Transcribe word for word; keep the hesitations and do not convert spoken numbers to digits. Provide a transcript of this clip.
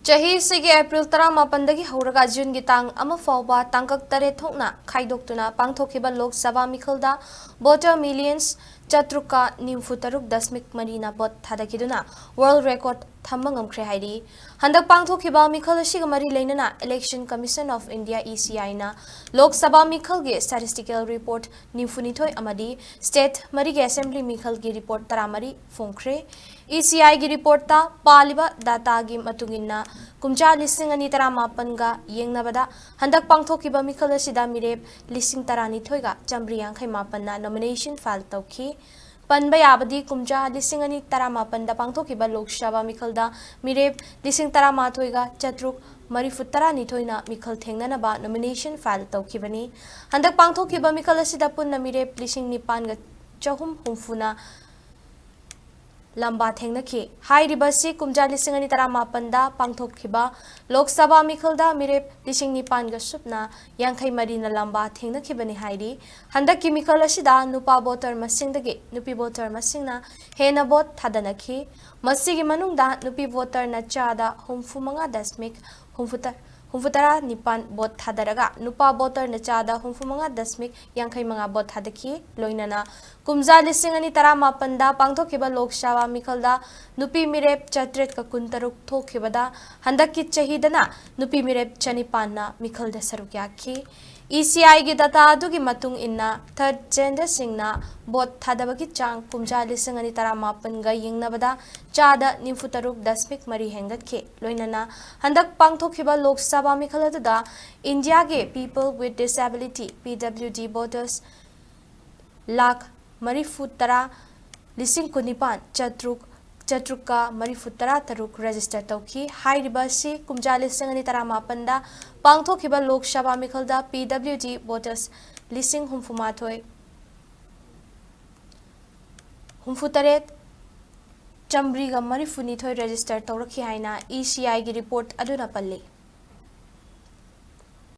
ꯆꯍꯤꯁꯤꯒꯤ April ꯇꯔꯥꯃꯥꯄꯟꯗꯒꯤ ꯍꯧꯔꯒ ꯖꯨꯟꯒꯤ ꯇꯥꯡ ꯑꯃ ꯐꯥꯎꯕ ꯇꯥꯡꯀꯛ ꯇꯔꯦꯠ ꯊꯣꯛꯅ ꯈꯥꯏꯗꯣꯛꯇꯨꯅ ꯄꯥꯡꯊꯣꯛꯈꯤꯕ ꯂꯣꯛ ꯁꯚꯥ ꯃꯤꯈꯜꯗ voter millions ꯆꯥꯇ꯭ꯔꯨꯛꯀ ꯅꯤꯐꯨ ꯇꯔꯨꯛ ꯗꯁꯃꯤꯛ ꯃꯔꯤꯅ vote ꯊꯥꯗꯈꯤꯗꯨꯅ world record ꯊꯝꯕ ꯉꯝꯈ꯭ꯔꯦ ꯍꯥꯏꯔꯤ꯫ ꯍꯟꯗꯛ ꯄꯥꯡꯊꯣꯛꯈꯤꯕ ꯃꯤꯈꯜ ꯑꯁꯤꯒ ꯃꯔꯤ ꯂꯩꯅꯅ Election Commission of India, E C I ꯅ ꯂꯣꯛ ꯁꯚꯥ ꯃꯤꯈꯜꯒꯤ statistical report ꯅꯤꯐꯨꯅꯤꯊꯣꯏ ꯑꯃꯗꯤ state ꯃꯔꯤꯒꯤ assembly ꯃꯤꯈꯜꯒꯤ report ꯇꯔꯥꯃꯔꯤ ꯐꯣꯡꯈ꯭ꯔꯦ꯫ E C I ꯒꯤ reportꯇ ꯄꯥꯜꯂꯤꯕ dataꯒꯤ ꯃꯇꯨꯡ ꯏꯟꯅ ꯀꯨꯝꯖꯥ ꯂꯤꯁꯤꯡ ꯑꯅꯤ ꯇꯔꯥꯃꯥꯄꯟꯒ ꯌꯦꯡꯅꯕꯗ ꯍꯟꯗꯛ ꯄꯥꯡꯊꯣꯛꯈꯤꯕ ꯃꯤꯈꯜ ꯑꯁꯤꯗ ꯃꯤꯔꯦꯞ ꯂꯤꯁꯤꯡ ꯇꯔꯥꯅꯤꯊꯣꯏꯒ ꯆꯥꯃꯔꯤ ꯌꯥꯡꯈꯩ ꯃꯥꯄꯟꯅ nomination file ꯇꯧꯈꯤ꯫ ꯄꯟꯕ ꯌꯥꯕꯗꯤ ꯀꯨꯝꯖꯥ ꯂꯤꯁꯤꯡ ꯑꯅꯤ ꯇꯔꯥꯃꯥꯄꯟꯗ ꯄꯥꯡꯊꯣꯛꯈꯤꯕ ꯂꯣꯛ ꯁꯚꯥ ꯃꯤꯈꯜꯗ ꯃꯤꯔꯦꯞ ꯂꯤꯁꯤꯡ ꯇꯔꯥꯃꯥꯊꯣꯏꯒ ꯆꯥꯇ꯭ꯔꯨꯛ ꯃꯔꯤꯐꯨ ꯇꯔꯥꯅꯤꯊꯣꯏꯅ ꯃꯤꯈꯜ ꯊꯦꯡꯅꯅꯕ nomination file ꯇꯧꯈꯤꯕꯅꯤ꯫ ꯍꯟꯗꯛ ꯄꯥꯡꯊꯣꯛꯈꯤꯕ ꯃꯤꯈꯜ ꯑꯁꯤꯗ ꯄꯨꯟꯅ ꯃꯤꯔꯦꯞ ꯂꯤꯁꯤꯡ ꯅꯤꯄꯥꯟꯒ ꯆꯍꯨꯝ ꯍꯨꯝꯐꯨꯅ ꯂꯝꯕꯥ ꯊꯦꯡꯅꯈꯤ꯫ ꯍꯥꯏꯔꯤꯕ ꯑꯁꯤ ꯀꯨꯝꯖꯥ ꯂꯤꯁꯤꯡ ꯑꯅꯤ ꯇꯔꯥꯃꯥꯄꯟꯗ ꯄꯥꯡꯊꯣꯛꯈꯤꯕ ꯂꯣꯛ ꯁꯚꯥ ꯃꯤꯈꯜꯗ ꯃꯤꯔꯦꯞ ꯂꯤꯁꯤꯡ ꯅꯤꯄꯥꯟꯒ ꯁꯨꯞꯅ ꯌꯥꯡꯈꯩ ꯃꯔꯤꯅ ꯂꯝꯕꯥ ꯊꯦꯡꯅꯈꯤꯕꯅꯤ ꯍꯥꯏꯔꯤ꯫ ꯍꯟꯗꯛꯀꯤ ꯃꯤꯈꯜ ꯑꯁꯤꯗ ꯅꯨꯄꯥ voter ꯃꯁꯤꯡꯗꯒꯤ ꯅꯨꯄꯤ voter ꯃꯁꯤꯡꯅ ꯍꯦꯟꯅ vote ꯊꯥꯗꯅꯈꯤ꯫ ꯃꯁꯤꯒꯤ ꯃꯅꯨꯡꯗ ꯅꯨꯄꯤ voterꯅ ꯆꯥꯗ ꯍꯨꯝꯐꯨ ꯃꯉꯥ ꯗꯁꯃꯤꯛ ꯍꯨꯝꯐꯨ ꯇꯔꯥ ꯍꯨꯝꯐꯨ ꯇꯔꯥ ꯅꯤꯄꯥꯟ vote ꯊꯥꯗꯔꯒ ꯅꯨꯄꯥ voterꯅ ꯆꯥꯗ ꯍꯨꯝꯐꯨ ꯃꯉꯥ ꯗꯁꯃꯤꯛ ꯌꯥꯡꯈꯩ ꯃꯉꯥ vote ꯊꯥꯗꯈꯤ꯫ ꯂꯣꯏꯅꯅ ꯀꯨꯝꯖꯥ ꯂꯤꯁꯤꯡ ꯑꯅꯤ ꯇꯔꯥꯃꯥꯄꯟꯗ ꯄꯥꯡꯊꯣꯛꯈꯤꯕ ꯂꯣꯛ ꯁꯚꯥ ꯃꯤꯈꯜꯗ ꯅꯨꯄꯤ ꯃꯤꯔꯦꯞ ꯆꯥꯇ꯭ꯔꯦꯠꯀ ꯀꯨꯟꯇꯔꯨꯛ ꯊꯣꯛꯈꯤꯕꯗ ꯍꯟꯗꯛꯀꯤ ꯆꯍꯤꯗꯅ ꯅꯨꯄꯤ ꯃꯤꯔꯦꯞ ꯆꯅꯤꯄꯥꯟꯅ ꯃꯤꯈꯜꯗ ꯁꯔꯨꯛ ꯌꯥꯈꯤ꯫ E C I ꯒꯤ data ꯑꯗꯨꯒꯤ ꯃꯇꯨꯡ ꯏꯟꯅ third genderꯁꯤꯡꯅ vote ꯊꯥꯗꯕꯒꯤ ꯆꯥꯡ ꯀꯨꯝꯖꯥ ꯂꯤꯁꯤꯡ ꯑꯅꯤ ꯇꯔꯥꯃꯥꯄꯟꯒ ꯌꯦꯡꯅꯕꯗ ꯆꯥꯗ ꯅꯤꯐꯨ ꯇꯔꯨꯛ ꯗꯁꯃꯤꯛ ꯃꯔꯤ ꯍꯦꯟꯒꯠꯈꯤ꯫ ꯂꯣꯏꯅꯅ ꯍꯟꯗꯛ ꯄꯥꯡꯊꯣꯛꯈꯤꯕ ꯂꯣꯛ ꯁꯚꯥ ꯃꯤꯈꯜ ꯑꯗꯨꯗ ꯏꯟꯗꯤꯌꯥꯒꯤ People with Disability, P W D voters lakh ꯃꯔꯤꯐꯨ ꯇꯔꯥ ꯂꯤꯁꯤꯡ ꯀꯨꯟꯅꯤꯄꯥꯟ ꯆꯥꯇ꯭ꯔꯨꯛ ꯆꯥꯇ꯭ꯔꯨꯛꯀ ꯃꯔꯤꯐꯨ ꯇꯔꯥ ꯇꯔꯨꯛ register ꯇꯧꯈꯤ꯫ ꯍꯥꯏꯔꯤꯕ ꯑꯁꯤ ꯀꯨꯝꯖꯥ ꯂꯤꯁꯤꯡ ꯑꯅꯤ ꯇꯔꯥꯃꯥꯄꯟꯗ ꯄꯥꯡꯊꯣꯛꯈꯤꯕ Lok Sabha ꯃꯤꯈꯜꯗ P W D voters ꯂꯤꯁꯤꯡ ꯍꯨꯝꯐꯨ ꯃꯥꯊꯣꯏ ꯍꯨꯝꯐꯨ ꯇꯔꯦꯠ ꯆꯥꯃꯔꯤꯒ ꯃꯔꯤꯐꯨ ꯅꯤꯊꯣꯏ register ꯇꯧꯔꯛꯈꯤ ꯍꯥꯏꯅ E C I ꯒꯤ report ꯑꯗꯨꯅ ꯄꯜꯂꯤ꯫